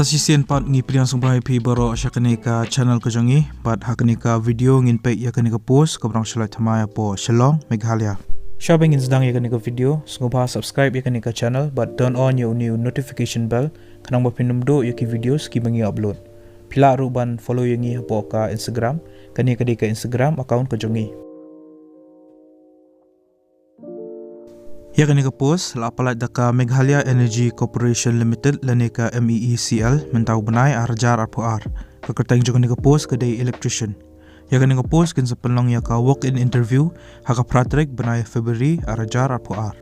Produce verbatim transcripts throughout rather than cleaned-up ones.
Shisien pat ngi pdiang sngewbha ïa phi baroh sha kane ka channel ka jong ngi, bad ha kane ka video ngin peit ïa kane ka post kaba dang shu lait thymmai hapoh Shillong, Meghalaya. Shwa ba ngin sdang ïa kane ka video, sngewbha subscribe ïa kane ka channel bad turn on ïa une u notification bell, khnang ba phin ym duh ïa ki videos kiba ngi upload. Phi lah ruh ban follow ïa ngi hapoh ka Instagram, kane ka dei ka Instagram account ka jong ngi. Ïa kane ka post la pyllait da ka Meghalaya Energy Corporation Limited lane ka M E E C L mynta u bnai ar hajar arphew ar. Ka kyrteng jong kane ka post ka dei electrician. Ïa kane ka post kin sa pynlong ïa ka walk-in interview ha ka phra tarik bnai February ar hajar arphew ar.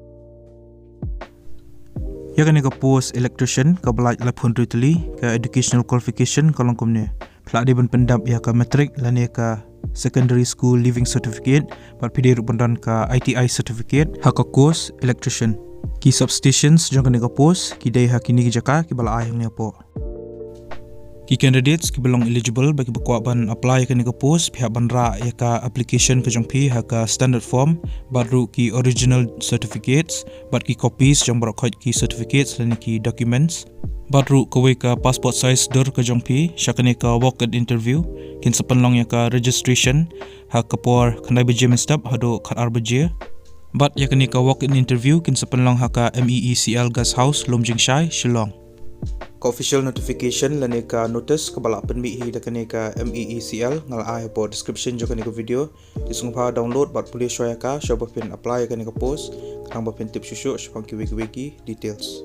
Ïa kane ka post electrician kaba lait laiphew hynriew tylli, ka educational qualification ka long kumne. Phi lah dei ban pyndap ïa ka matric lane ka secondary school leaving certificate, bad phi dei ruh ban don ka I T I certificate ha ka course electrician. Ki substations jong kane ka post ki dei ha kine ki jaka kiba la ai hangne hapoh. Ki candidates kiba long eligible bad kiba kwah ban apply ïa kane ka post, phi hap ban rah ïa ka application ka jong phi ha ka standard form, bad ruh ki original certificates, bad ki copies jong baroh khoit ki certificates lane ki documents, bad ruh kawei ka passport size dur ka jong phi. Sha kane ka walk-in interview kin sa pynlong ïa ka registration ha ka por khyndai baje mynstep haduh khatar baje. Bad ïa kane ka walk-in interview kin sa pynlong ha ka M E E C L Guest House, Lumjingshai, Shillong. Ka official notification lane ka notice kaba la pynmih hi da kane ka M E E C L nga la ai hapoh description jong kane ka video. Te sngewbha download bad pule shwa ïa ka shwa ba phin apply ïa kane ka post, khnang ba phin tip shuh shuh shaphang kiwei kiwei ki details.